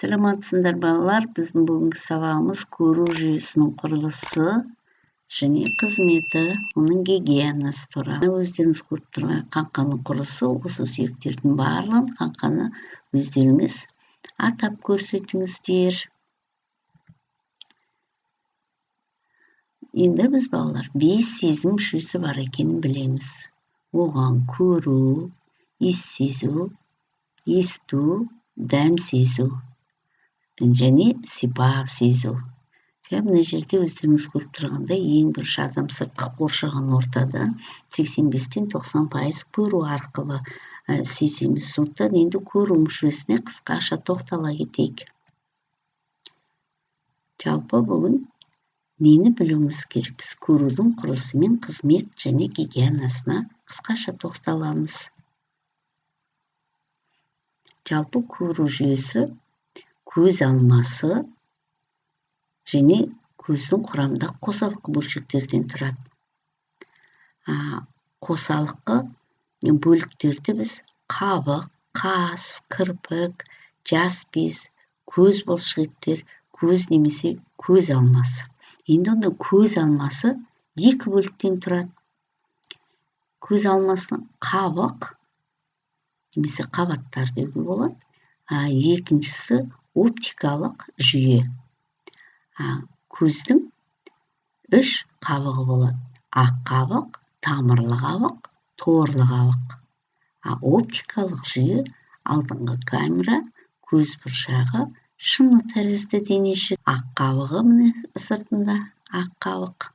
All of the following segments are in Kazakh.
Саламатсыңдар, балалар. Біздің бүгінгі сабағымыз көру жүйесінің құрылысы және қызметі, оның гигиенасы туралы. Өздеріңіз көріп тұрған қаңқаның құрылысы, осы сүйектердің барлығын қаңқаны өздеріңіз атап көрсетіңіздер. Енді біз, балалар, 5 сезім мүшесі бар екенін білеміз. Оған көру, иіс сезу, есту, дәм сезу және сипап сезу. Және мына жерде өздеріңіз көріп тұрғандай, ең бірінші адам сыртқы қоршаған ортадан 85-90% көру арқылы сеземіз. Сондықтан енді көру мүшесіне қысқаша тоқтала кетейік. Жалпы бүгін нені білуіміз керек? Біз көрудің құрылысы мен қызмет және гигиенасына қысқаша тоқталамыз. Жалпы көру жүйесі көз алмасы және көздің құрамында қосалқы бөлшектерден тұрады. Қосалқы бөліктерді біз қабық, қас, кірпік, жас без, көз бұлшықеттер, көз немесе көз алмасы. Енді онда көз алмасы екі бөліктен тұрады. Көз алмасы қабық немесе қабаттар деуге болады. Екіншісі оптикалық жүйе. Көздің 3 қабығы болады. Ақ қабық, тамырлы қабық, торлы қабық. Оптикалық жүйе алдыңғы камера, көз бұршағы, шыны тәрізді денешік. Ақ қабығы міне сыртында ақ қабық.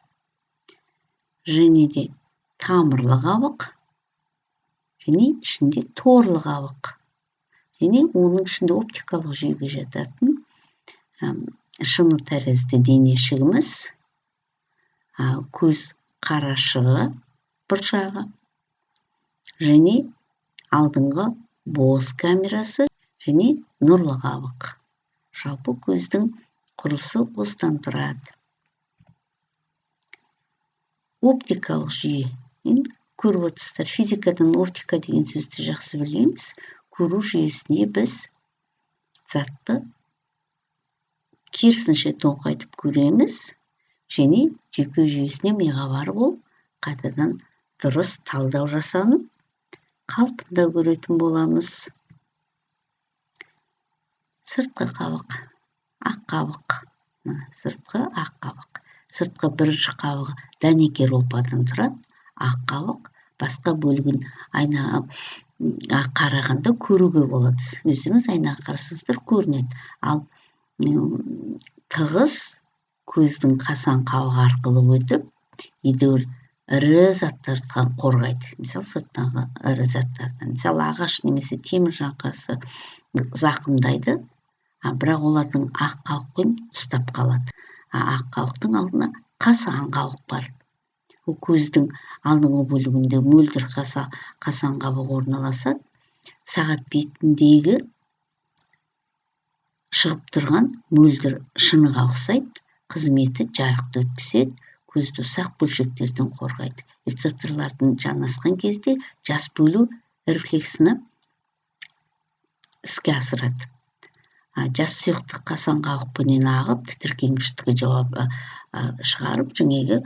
Және де тамырлы қабық, және ішінде торлы қабық. Және оның ішінде оптикалық жүйеге жататын шыны тәрізді денешігіміз, көз қарашығы, бұршағы және алдыңғы бос камерасы және нұрлы қабық. Жалпы көздің құрылысы осыдан тұрады. Оптикалық жүйе. Енді көріп отырсыздар, физикадан оптика деген сөзді жақсы білеміз. Көру жүйесіне біз затты керісінше тоңқайтып көреміз және жүйке жүйесіне миға барып ол қайтадан дұрыс талдау жасанып қалпында көретін боламыз. Сыртқы қабық, ақ қабық, сыртқы ақ қабық. Сыртқы бірінші қабығы дәнекер ұлпадан тұрады. Ақ қабық басқа бөлігін айнаға қарағанда көруге болады. Өздеріңіз айнаға қарасаңыздар көрінеді. Ал тығыз көздің қасан қабығы арқылы өтіп, едәуір ірі заттардан қорғайды. Мысалы, сырттағы ірі заттардан. Мысалы, ағаш немесе темір жаңқасы зақымдайды, бірақ олардың ақ қабықпен ұстап қалады. Ақ қабықтың алдына қасан қабық бар. Ол көздің алдыңғы бөлігінде мөлдір қасан қабық орналасады. Сағат бетіндегі шығып тұрған мөлдір шыныға ұқсайды. Қызметі жарықты өткізеді, көзді ұсақ бөлшектерден қорғайды. Рецепторлардың жанасқан кезде жас бөлу рефлексіні іске асырады. Жас сұйықтық қасан қабықпенен ағып, тітіркенгіштігі жауап шығарып, жаңағы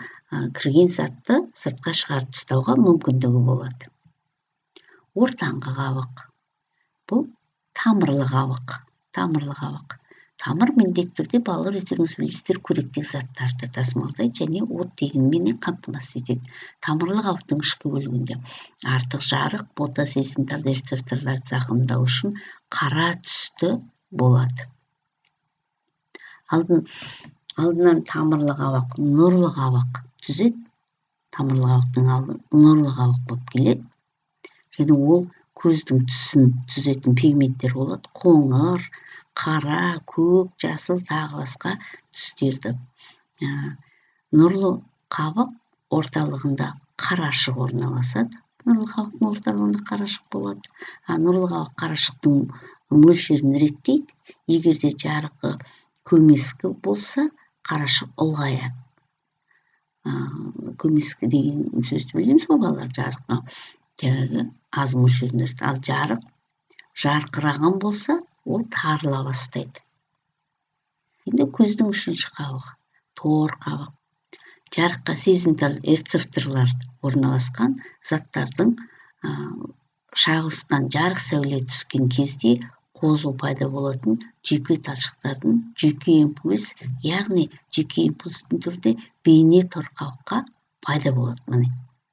кірген затты сыртқа шығарып тастауға мүмкіндігі болады. Ортаңғы қабық. Бұл тамырлы қабық. Тамырлы қабық. Тамыр міндетті түрде, балалар, өздеріңіз білесіздер, қоректік заттарды тасымалдайды және оттегіменен қамтамасыз етеді. Тамырлы қабықтың ішкі бөлігінде артық жарық бота сезімтал рецепторларды зақымдау үшін қара түсті болады. Алдынан тамырлы қабық нұрлы қабық түзеді. Тамырлы қабықтың алды нұрлы қабық болып келеді. Және ол көздің түсін түзетін пигменттер болады. Қоңыр, қара, көк, жасыл, тағы басқа түстерді. Нұрлы қабық орталығында қарашық орналасады. Нұрлы қабықтың орталығында қарашық болады. Нұрлы қабық қарашықтың мөлшерін реттейді. Егер де жарығы көмескі болса, қарашық ұлғаяды. Көмескі деген сөзді білеміз ғой, балалар, жарығы жаңағы аз мөлшерінде. Ал жарық жарқыраған болса, ол тарыла бастайды. Енді көздің үшінші қабығы тор қабық. Жарыққа сезімтал рецепторлар орналасқан заттардың шағылысқан жарық сәуле түскен кезде қозу пайда болатын жүйке талшықтардың жүйке импульс, яғни жүйке импульстің түрде бейне торқабыққа пайда болады. Міне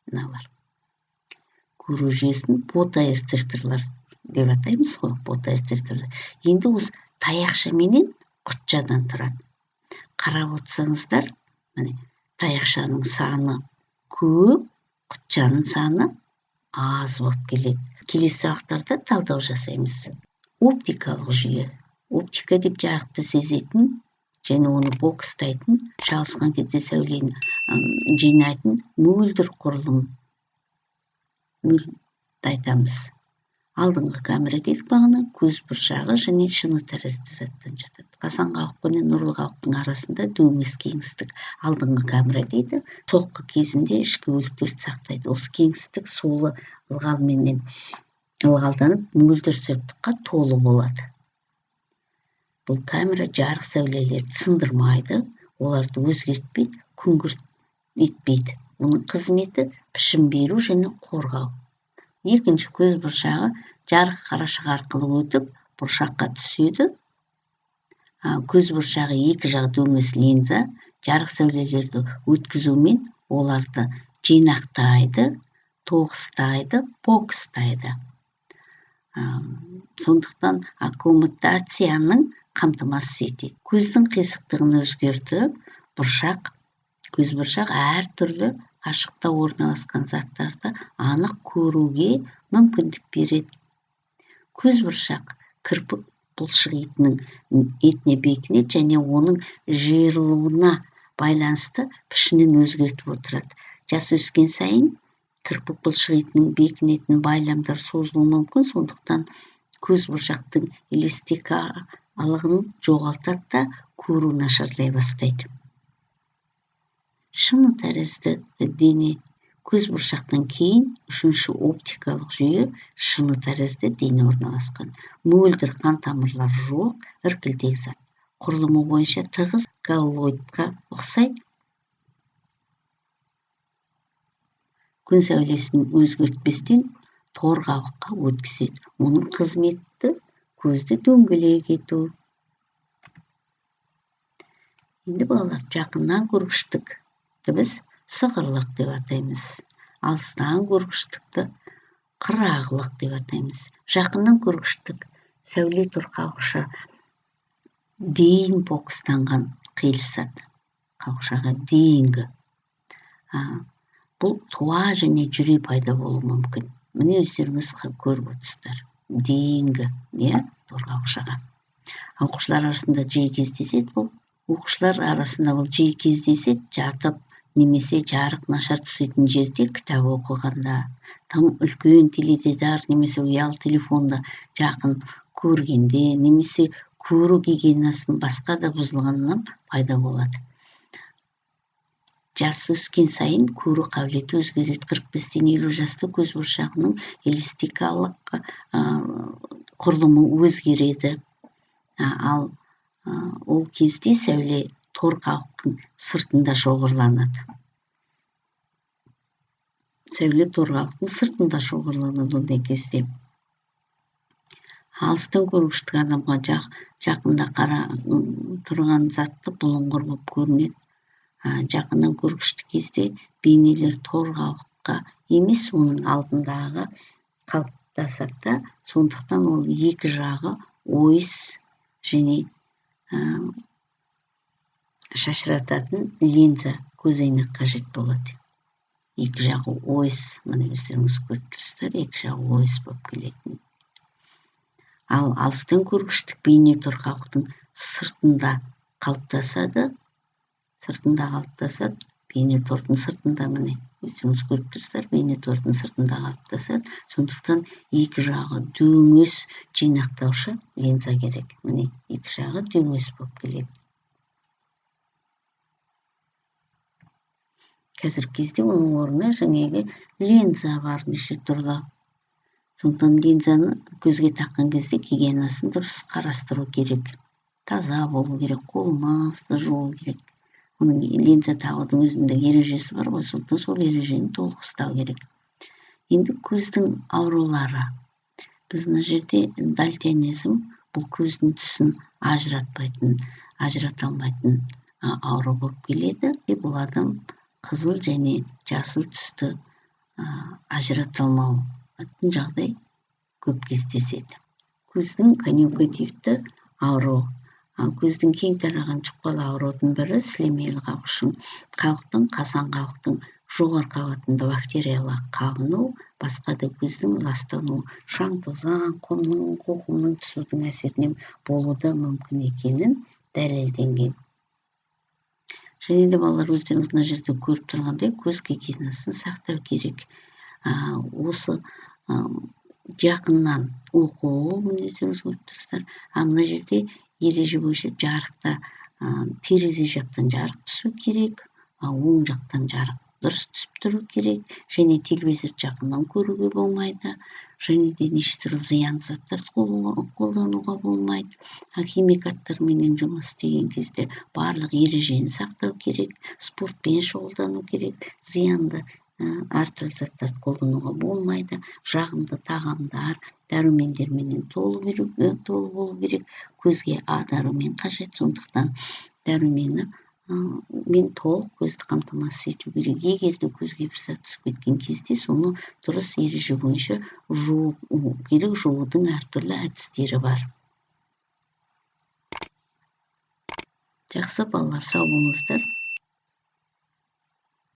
мыналар. Көру жүйесін фоторецепторлар деп атаймыз ғой, фоторецепторлар. Енді осы таяқша менен құтшадан тұрады. Қарап отырсаңыздар, міне таяқшаның саны көп, құтшаның саны аз болып келеді. Келесі сабақтарда талдау жасаймыз. Оптикалық жүйе. Оптика деп жарықты сезетін және оны бокстайтын, шағылысқан кезде сәулені жинайтын мөлдір құрылым айтамыз. Алдыңғы камера дедік бағана, көз бұршағы және шыны тәрізді заттан жатады. Қасан қабық пенен нұрлы қабықтың арасында дөңес кеңістік. Алдыңғы камера дейді. Соққы кезінде ішкі өліктерді сақтайды. Осы кеңістік сулы ылғалменен ылғалданып, мөлдір сұйықтыққа толы болады. Бұл камера жарық сәулелерді сындырмайды, оларды өзгертпейді, күңгірт етпейді. Оның қызметі пішім беру және қорғау. Екінші көз бұршағы жарық қарашық арқылы өтіп, бұршаққа түседі. Көз бұршағы екі жағы дөңес линза, жарық сәулелерді өткізумен оларды жинақтайды, тоғыстайды, фокустайды. Сондықтан аккомодацияның қамтамасыз етеді. Көздің қисықтығын өзгертіп, бұршақ, көз бұршақ әртүрлі қашықта орналасқан заттарды анық көруге мүмкіндік береді. Көз бұршақ кірпік бұлшық етінің етіне бекінеді және оның жиырылуына байланысты пішінін өзгертіп отырады. Жас өскен сайын кірпік бұлшық етінің бекінетін байламдар созылуы мүмкін, сондықтан көз бұршақтың эластикалығын жоғалтады да көру нашарлай бастайды. Шыны тәрізді дене. Көз бұршақтан кейін үшінші оптикалық жүйе шыны тәрізді дене орналасқан. Мөлдір қан тамырлар жоқ, іркілдек зат. Құрылымы бойынша тығыз галлоидқа ұқсайды. Күн сәулесін өзгертпестен тор қабыққа өткізеді. Оның қызметі көзді дөңгелек ету. Енді балалар, жақыннан көргіштікті біз сығырлық деп атаймыз. Алыстан көргіштікті қырағылық деп атаймыз. Жақыннан көргіштік сәуле торқабықша дейін фокустанған қиылысады. Қабықшаға дейінгі. Бұл туа және жүре пайда болуы мүмкін. Міне өздеріңіз көріп отырсыздар. Дейінгі, иә, торқабықшаға. Оқушылар арасында жиі кездеседі бұл. Оқушылар арасында бұл жиі кездеседі, жатып немесе жарық нашар түсетін жерде кітап оқығанда, тым үлкен теледидар немесе ұялы телефонда жақын көргенде, немесе көру гигиенасының басқа да бұзылғанынан пайда болады. Жас өскен сайын көру қабілеті өзгереді. 45-тен 50 жаста көз бұршағының эластикалық құрылымы өзгереді. Ал ол кезде сәуле тор қабықтың сыртында шоғырланады. Сәуле тор қабықтың сыртында шоғырланады ондай кезде. Алыстан көргіштік адамға жақында қара тұрған затты бұлыңғыр болып көрінеді. Жақыннан көргіштік кезде бейнелер тор қабыққа емес, оның алдындағы қалыптасады да, сондықтан ол екі жағы ойыс және шашырататын линза көзәйнек қажет болады. Екі жағы ойыс, міне өздеріңіз көріп тұрсыздар, екі жағы ойыс болып келетін. Ал алыстан көргіштік бейне тор қабықтың сыртында қалыптасады. Сыртында қалыптасады, бейне тордың сыртында, міне өздеріңіз көріп тұрсыздар, бейне тордың сыртында қалыптасады. Сондықтан екі жағы дөңес жинақтаушы линза керек. Міне екі жағы дөңес болып келеді. Қазіргі кезде оның орнына жаңағы линза бар неше түрлі. Сондықтан линзаны көзге таққан кезде гигиенасын дұрыс қарастыру керек. Таза болу керек, қолымызды жуу керек. Оның линза тағудың өзіндік ережесі бар ғой, сондықтан сол ережені толық ұстау керек. Енді көздің аурулары. Біз мына жерде дальтонизм, бұл көздің түсін ажырата алмайтын ауру болып келеді. Бұл адам қызыл және жасыл түсті ажырата алмау жағдай көп кездеседі. Көздің конъюнктивті ауру. Көздің кең тараған жұқпалы аурудың бірі сілемейлі қабықтың, қазан қабықтың жоғарғы қабатында бактериялық қабыну, басқа да көздің ластануы, шаң тозаң, құмның, қоқымның түсудің әсерінен болуы да мүмкін екенін дәлелденген. Және де балалар, өздеріңіз мына жерде көріп тұрғандай, көз гигиенасын сақтау керек. Осы жақыннан оқу, міне өздеріңіз көріп тұрсыздар. Мына жерде ереже бойынша жарықта терезе жақтан жарық түсу керек, оң жақтан жарық дұрыс түсіп тұру керек, және телевизорды жақыннан көруге болмайды, және де неше түрлі зиянды заттарды қолдануға болмайды. Химикаттарменен жұмыс істеген кезде барлық ережені сақтау керек, спортпен шұғылдану керек, зиянды әртүрлі заттарды қолдануға болмайды, жағымды тағамдар, дәрумендерменен толы болу керек, көзге А дәрумен қажет, сондықтан дәрумені мен толық көзді қамтамасыз ету керек. Егер де көзге бір зат түсіп кеткен кезде соны дұрыс ереже бойынша жуу керек, жуудың әртүрлі әдістері бар. Жақсы балалар, сау болыңыздар.